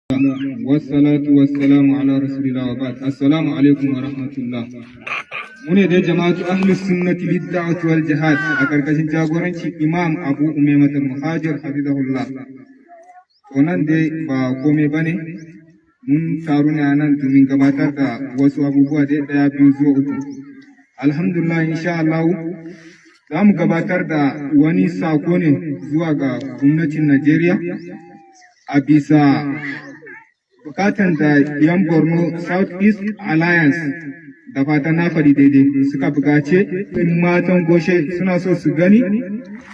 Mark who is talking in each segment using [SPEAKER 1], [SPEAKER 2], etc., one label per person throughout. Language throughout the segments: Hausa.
[SPEAKER 1] Wassalatu wassalamu ala rasulillah wa ba'd. Assalamu alaikum wa rahmatullah. Mu ne dai Jama'atu Ahlus Sunnati Lid-Da'wati wal Jihad a karkashin jagoranci Imam Abu Umaimat al-Muhajir hafizahullah. To, nan dai ba komai bane, mun taru ne a nan domin gabatar da wasu abubuwa dai ɗaya, biyu zuwa uku. Alhamdulillah, insha Allah za mu gabatar da wani sako ne zuwa ga gwamnatin Najeriya a bisa bukatan da yan Borno South East Alliance, da fatan na faɗi daidai, suka bukace. In matan Goshe suna so su gani,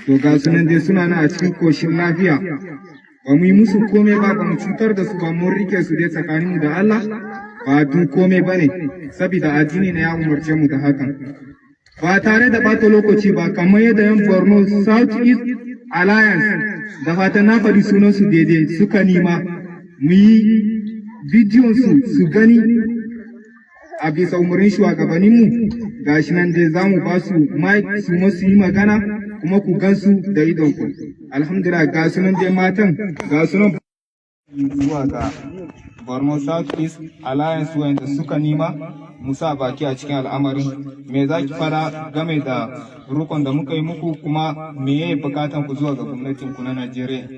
[SPEAKER 1] to ga sunan dai suna nan a cikin koshin lafiya. Ba mu yi musu komai ba, ba mu cutar da su ba, mun rike su dai tsakaninmu da Allah, ba dun komai ba ne, saboda addini ne ya umarce mu da hakan. Ba tare da bata lokaci ba, kamar yadda yan Borno South East Alliance, da fatan na faɗi sunansu daidai, suka nima mu yi bidiyon su su gani a bisa umarnin shugabanninmu, gashi nan dai za mu ba su mic su masu yi magana kuma ku gansu da idonku. Alhamdulillah, ga sunan dai matan, ga sunan. Zuwa ga Borno South East Alliance wanda suka nima musa baki a cikin al'amarin, me za ki fara game da rukun da muka yi muku, kuma me ya bukatan ku zuwa ga gwamnatin ku na Najeriya?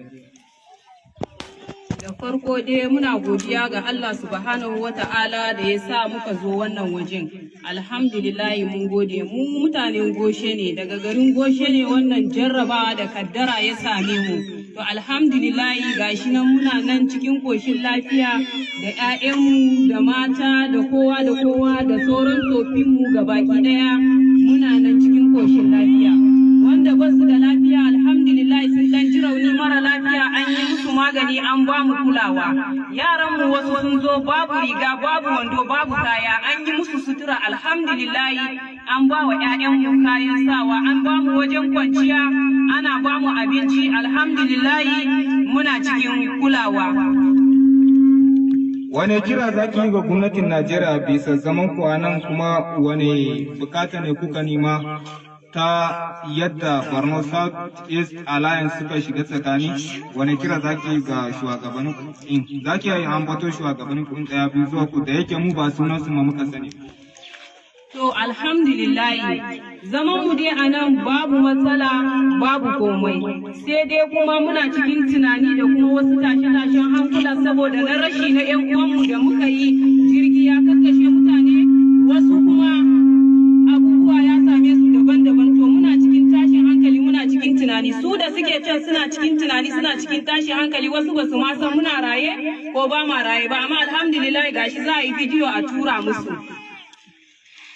[SPEAKER 2] Da farko dai muna godiya ga Allah Subhanahu wa Ta'ala da ya sa muka zo wannan wajen. Alhamdulillahi, mun gode. Mu mutanen Goshe ne, daga garin Goshe ne wannan jarrabawa da kaddara ya same mu. To, alhamdulillahi, gashi nan muna nan cikin koshin lafiya da 'ya'yanmu da mata da kowa da kowa da sauran tsofinmu gabaki daya, muna nan cikin koshin lafiya. Wanda ba su da lafiya, alhamdulillah, sun dan ji rauni, mara lafiya an yi musu magani, an ba mu kulawa. Yaran mu wasu sun zo babu riga, babu wando, babu kaya, an yi musu sutura, alhamdulillah, an ba wa 'ya'yan mu kayan sawa, an ba mu wajen kwanciya, ana ba mu abinci, alhamdulillah, muna cikin kulawa.
[SPEAKER 1] Wane kira za ki yi ga gwamnatin Najeriya bisa zaman ku a nan, kuma wane bukata ne kuka nima ta yadda Borno South East Alliance suka shiga tsakani? Wane kira za ki yi ga shugabannin kuɗin? Za ki yi ambato shugabannin kuɗin ɗaya, biyu zuwa ku, da yake mu ba sunan su ma muka sani.
[SPEAKER 2] To, alhamdulillahi, zaman mu dai a nan babu matsala, babu komai. Sai dai kuma muna cikin tunani da kuma wasu tashe-tashen hankula saboda na rashi na 'yan uwanmu da muka yi, jirgi ya kakkashe mutane, wasu kuma abubuwa ya same su daban-daban. To, muna cikin tashin hankali, muna cikin tunani. Su da suke can suna cikin tunani, suna cikin tashin hankali, wasu ba su ma san muna raye ko ba ma raye ba, amma alhamdulillah, gashi za a yi bidiyo a tura musu.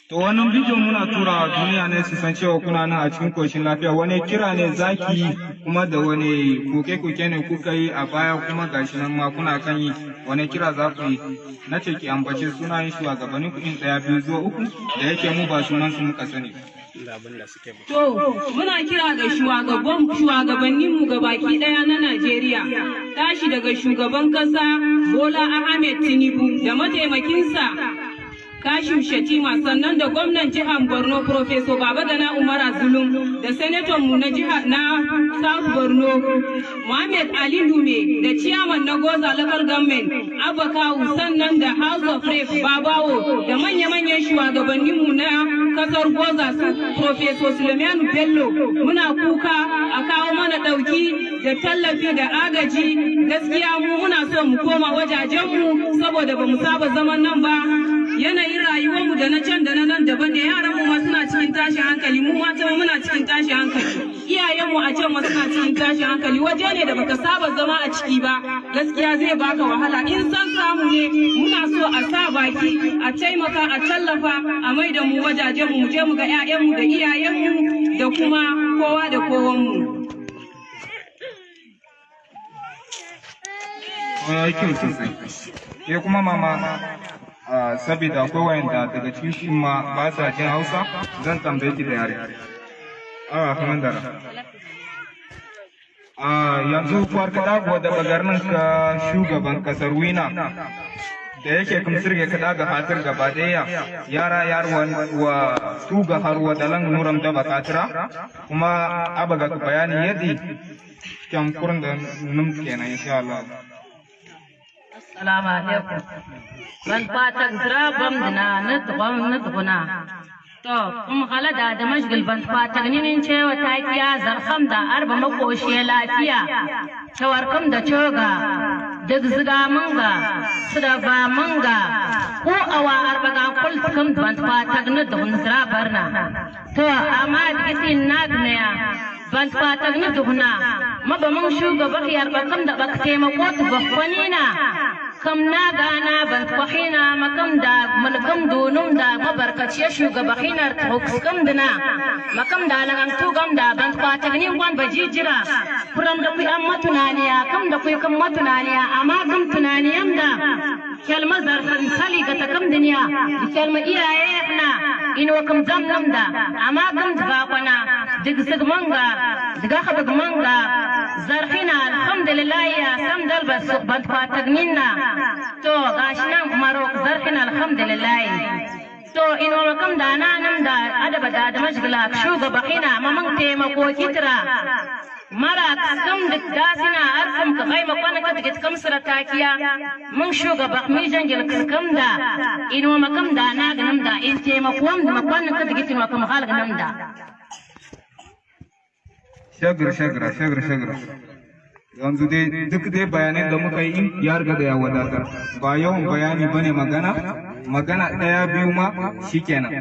[SPEAKER 1] To, wannan bidiyon muna tura duniya ne su san cewa kuna nan a cikin koshin lafiya. Wani kira ne zaki yi, kuma da wani koke-koke ne kuka yi a baya, kuma gashi nan ma kuna kan yi, wani kira za ku yi? Na ce ki ambace sunayen shugabannin kuɗin ɗaya, biyu zuwa uku, da yake mu ba sunan su muka sani.
[SPEAKER 2] To, muna kira ga shugabanninmu gabaki ɗaya na Najeriya, tashi daga shugaban ƙasa Bola Ahmed Tinubu da mataimakinsa Kashim Shettima, sannan da gwamnan jihar Borno Professor Babagana Umara Zulum, da senator mu na jiha na South Borno Muhammad Ali Ndume, da chairman na Gwoza Local Government Abba Kawu, sannan da House of Rep Babawo, da manya-manyan shugabannin mu na kasar Gwoza su Professor Suleiman Bello. Muna kuka a kawo mana dauki da tallafi da agaji. Gaskiya mu muna so mu koma wajajenmu saboda ba mu saba zaman nan ba. Yanayin rayuwarmu da na can da na nan daban ne. Yaran mu ma suna cikin tashin hankali, mu mata ma muna cikin tashin hankali, iyayen mu a can ma suna cikin tashin hankali. Waje ne da baka saba zama a ciki ba, gaskiya zai baka wahala. In san samu ne, muna so a sa baki, a taimaka, a tallafa, a mai da mu wajajen mu, mu je mu ga 'ya'yanmu da iyayenmu da kuma kowa da kowan mu.
[SPEAKER 1] Ya yi kyau sosai. Ke kuma mama, saboda akwai wayanda daga cikin shi ma ba sa jin Hausa, zan tambaye ki da yare. A kamandara. Yanzu farkaɗa kuwa da bagarnin ka shugaban kasar Wina da yake kun sirge kaɗa ga hatir gaba ɗaya yara yarwan wa tuga har wa dalan nuram da bakatira, kuma abaga ku bayani yadda kyamkurin da num kenan, insha Allah.
[SPEAKER 3] Salamu alaikum. Ban fatan zira bam dina na tuguna. To, kuma hala da da mashgil ban fatan ninin cewa ta kiya zarham da arba makoshi lafiya. Cewar kam da coga, duk ziga manga, su da ba manga, ko awa arba ga kul kam ban fatan na dugun zira barna. To, amma dikitin nagnaya ban fatan na duguna. Maba mun shugaba yarba kam da bak taimako tu bakwanina. Kam na gana ban kwahina makam da mulkam dunum da mabarkaciya shugabahinar kam dina makam da langan tugam da ban kwatagnin gwan bajijira kuram da kui amma tunaniya kam da kui kam matunaniya amma kam tunaniyam da kalma zarfan sali ga takam duniya kalma iyaye na ino kam zamnam da amma kam bakwana dig sigmanga diga habag manga zarfina alhamdulillah ya samdal bas ban kwatagnin. To gashi nan Marok zarfin alhamdulillah. To ino kam da na nan da adaba da da mashgila shugaba hina maman taimako kitra mara kam da dasina arsam ka kai makwana ka digit kam sura takiya mun shugaba mi jangil kam da ino makam da na ganam da in taimako da makwana ka digit makam hal ganam da.
[SPEAKER 1] Shagra shagra shagra shagra. Yanzu dai duk dai bayanan da muka yi ya riga da ya wadatar, ba yawan bayani bane, magana magana ɗaya biyu ma shikenan.